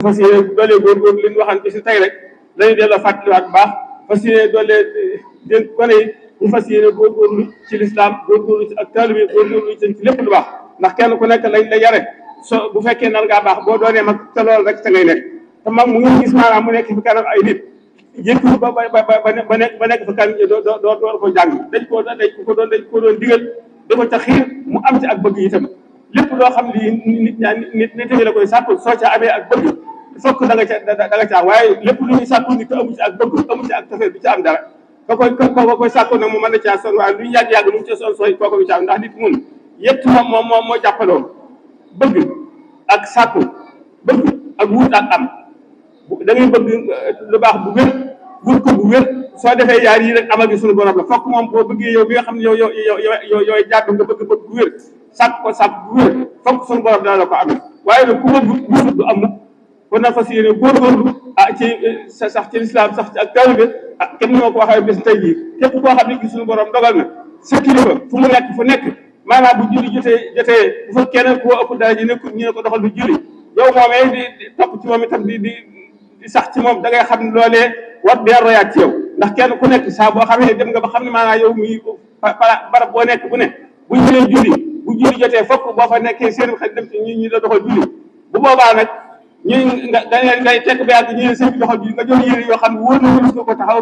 fas yéene doolee góorgóorlu li ñu waxan bi si tey rek dañuy delloo fàttaliwaat bu baax fas yéene doolee dénk gone yi ñu fas yéene góorgóorlu ci lislaam góorgóorlu ci ak taalibe góorgóorlu ci lépp lu baax ndax kenn ku nekk lañ la yare so bu fekkee nar ngaa baax boo doonee mag te loolu rek te ngay nekk te mag mu ngi gis maanaam mu nekk fi kanam ay nit jékki ba nekk fa kanam doo ko jàng dañ ko doon digal da ko ca xiir mu am ci ak bëgg itam lépp loo xam li nit ñi la koy sàkku soo ca amee ak bëgg fokk da nga ca waaye lépp lu ñuy sàkku nit te amu ci ak bëgg amu ci ak tafet bi ci am dara ko koy sàkku nag mu mën na caa son waaye lu ñu yàgg-yàgg lu mu ci son sooy kooku bi ci am ndax nit moom yëpp moom moo jàppaloo bëgg ak sàkku bëgg ak wut ak am da ngay bëgg lu baax bu wér wut ko bu wér soo defee yaar yi rek amal gi suñu borom la fokk moom boo bëggee yow bi nga xam ne yooyu jàpp nga bëgg bu wér sàkk ko sàkk bu wér fokk suñu borom dana la ko amee waaye nag ku bëgg wut du am kon na fas yéene góorgóorlu ci sax ci lislaam sax ci ak taalibe kenn moo ko waxee bés tey jii képp koo xam ne gi suñu borom dogal na sa kilifa fu mu nekk maanaam bu julli jotee bu fa keneen koo ëpp dara ñu ne ko doxal du julli yow moomee di topp ci moom itam di sax ci moom da ngay xam ne loolee war dee royaat ci yow ndax kenn ku nekk saa boo xamee dem nga ba xam ne maanaam yow muy barab boo nekk bu ne bu julli jotee fokk boo fa nekkee seen xel dem ci ñi la doxal julli bu boobaa nag ngay tekk ba yàgg ñu ne seen bi doxal julli nga jox yére yoo xam ne wóor na rus nga ko taxaw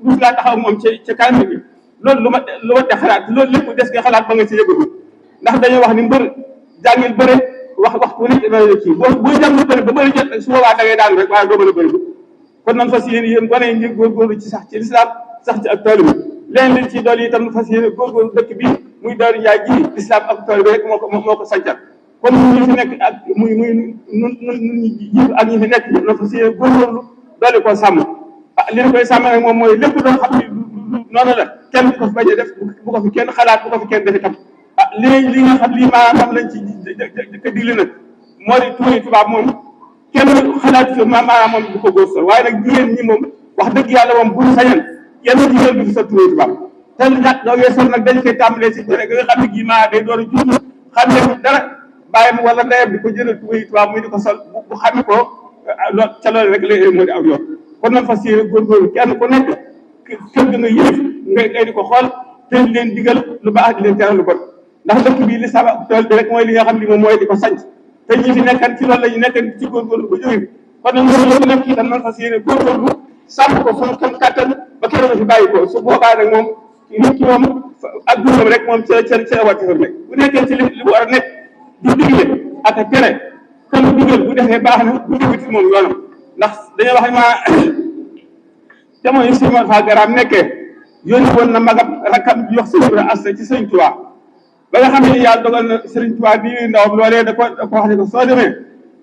rus ngaa taxaw moom ci kanam bi loolu lu ma de xalaat loolu lépp des nga xalaat ba nga ci yëgatu ndax dañoo wax ni mbër jàngil bëre waxtu nekk dana kii boo jàngul bëre ba bëri jot su boobaa da ngay daanu rek waaye doo mën a bëri kon nan fas yéen gone yi ngir góorgóorlu ci sax ci lislaam sax ci ak taalibe leen liñ ci dool yi itam fas yéene góorgóorlu dëkk bi muy Daaru Njaay ji lislaam ak taalibe rek moo ko sancal kon ñi fi nekk ak muy nun ñi jiitu ak ñi fi nekk nan fas yéene góorgóorlu doole koo sàmm li ñu koy sàmm nag moom mooy lépp loo xam ne noonu la kenn bu ko fi bañ a def bu ko fi kenn xalaat bu ko fi kenn def itam li nga xam lii maanaam lañ ci ko digle nag moo di tuuri tubaab moom kenn xalaat fi maanaam moom du ko góor sol waaye nag jigéen ñi moom wax dëgg yàlla moom buñ sañan yenn jigéen du fi sol tuuri tubaab te nag doo sol nag dañ koy tàmbalee si rek nga xam ne gii maa day door a juum xam ne dara bàyyam wala ndeyam di ko jëlal tuuri tubaab muy di ko sol bu xamee ko ca loolu rek léegi moo di aw yoon kon nag fas yéene góorgóorlu kenn ku nekk kër ga nga yëf ngay di ko xool te leen digal lu baax di leen teral lu bon ndax dëkk bii li sama tool bi rek mooy li nga xam ne moom mooy di ko sanc te ñi fi nekkan ci loolu la ñu nekkan ci góorgóorlu ba jóge kon nag loolu nekk itam man fas yéene góorgóorlu sàmm ko suñu kam kàttan ba keroog nga fi bàyyi ko su boobaa nag moom nit ki moom ak dundam rek moom ca wàccifam rek bu nekkee ci li war a nekk du digle ak a tere kan digal bu defee baax na bu defee moom yoonam ndax dañoo wax ne jamono yi Sëñ Mor Fall Garaam nekkee yónni woon na magam rakkam jox Sëñ Ibra Asta ci Sëñ Tuubaa ba nga xam ne yàlla dogal na Sëriñ Tuubaa bi ndawam loolee da ko wax ne ko soo demee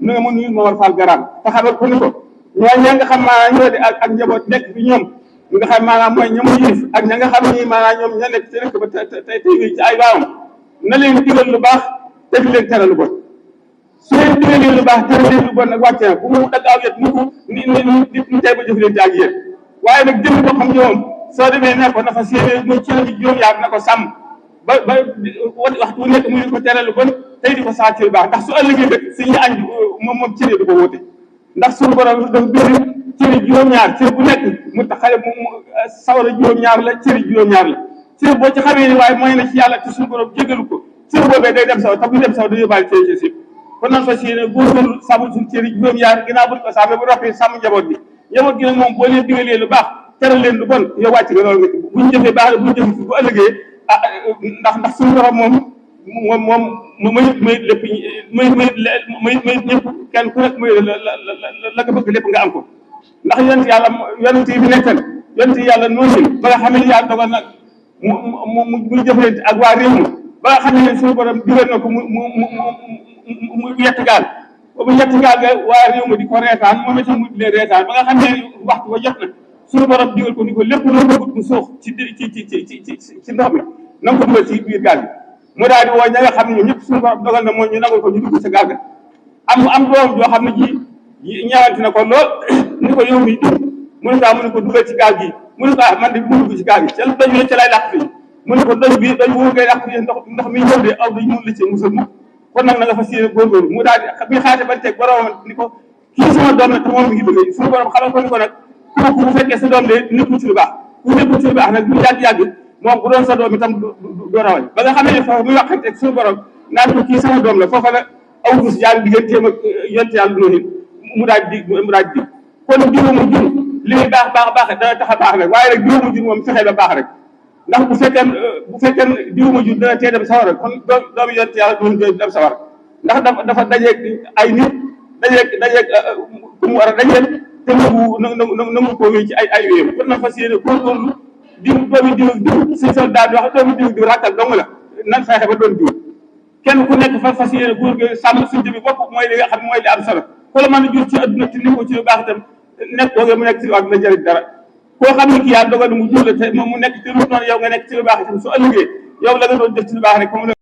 na nga mën nuyu Mor Fall Garaam te xamal ko ni ko ñooñu nga xam maanaam ñoo di ak njaboot nekk bi ñoom nga xam maanaam mooy ñoom yilif ak ña nga xam ni maanaam ñoom ña nekk ci dëkk ba tey ci ay baawam na leen digal lu baax te di leen tere lu bon su leen digalee lu baax tere leen lu bon nag wàcce na bu mu dagg aw yet mu ni tey ba jëf leen ci ak yéen waaye nag jëmm boo xam ne moom soo demee ne ko na fa séenée muy ci la bi juróom-yaar na ko sàmm ba waxtu bu nekk muy ko tere lu bon tey di ko saa ci lu baax ndax su ëllëgee rek suñu añ moom cëre du ko wóote ndax suñu borom dafa bind cëri juróom-ñaar cër bu nekk mu taxale sawara juróom-ñaar la cëri juróom-ñaar la cër boo ci xamee ni waaye mooy na ci yàlla te suñu borom jégalu ko cër boobee day dem saw te bu dem saw da yóbbaale cëri ci kon nan fa séenée góorgóorlu sàmm suñu cëri juróom-ñaar ginnaaw buñ ko sàmmee bu roppee sàmm njaboot bi njaboot gi nag moom boo leen digalee lu baax teral leen lu bon yow wàcc nga loolu nga buñ jëfee baax la buñ jëfee bu ëllëgee ndax suñu borom moom muy lépp muy ñëpp kenn ku nekk muy la nga bëgg lépp nga am ko ndax yonent yi fi nekkan yonent yi yàlla noonu ba nga xam ne yàlla dogal nag muy jëflante ak waa réew mi ba nga xam ne suñu borom digal na ko mu yett gaal boobu ñetti gaal ga waa réew mi di ko reetaan moom itam mu di leen reetaan ba nga xam ne waxtu ba jot na suñu borom digal ko ni ko lépp loo bëgg mu suux ci ndox mi na nga ko dugal ci biir gaal bi mu daal di woo ña nga xam ne ñoom ñëpp suñu borom dogal na mooy ñu nangul ko ñu dugg sa gaal ga am doom joo xam ne ji ñaawante na ko lool ni ko yow mi mu ne ko mu ne ko dugal ci gaal gi mu ne ko man de mu dugg ci gaal gi ca doj bi ca lay làq fii mu ne ko doj bi doj wóor ngay làq fii ndox mi ñëw de aw dañ mun la ci musal kon nag na nga fas yéene góorgóorlu mu daal di bi xaate ba teg boromam ni ko kii sama doom la te moom mi ngi bëgg suñu borom xamal ko ni ko nag kooku bu fekkee sa doom de nekkul ci lu baax ku nekkul ci lu baax nag bu yàgg-yàgg moom bu doon sa doom itam du rawal ba nga xam ne foofu muy waxante ak suñu borom naan ko kii sama doom la foofa la aw dus jaar digganteem ak yonent yàlla noonu mu daal di kon diw mu jur li muy baax dana tax a baax rek waaye rek diw mu jur moom fexee ba baax rek ndax bu fekkee diw mu jur dana tee dem sawar kon doomu yonent yàlla doon dem sawar ndax dafa dajeeg ay nit dajeeg ku mu war a dajeel te nangu ko wéy ci ay wéyam kon nag fas yéene góorgóorlu doomi diw ak diw si soldat bi wax doomi diw ak diw rakkal dong la nan fexe ba doon diw kenn ku nekk fas yéene góor gi sàmm suñu jëmi bopp mooy li nga xam mooy li am solo ko la mën a jur ci adduna te nekkoo ci lu baax itam nekk koo mu nekk ci lu baax dina jëriñ dara koo xam ne kii yaa dogal mu jur la te moom mu nekk ci lu noonu yow nga nekk ci lu baax itam su ëllëgee yow la nga doon def ci lu baax rek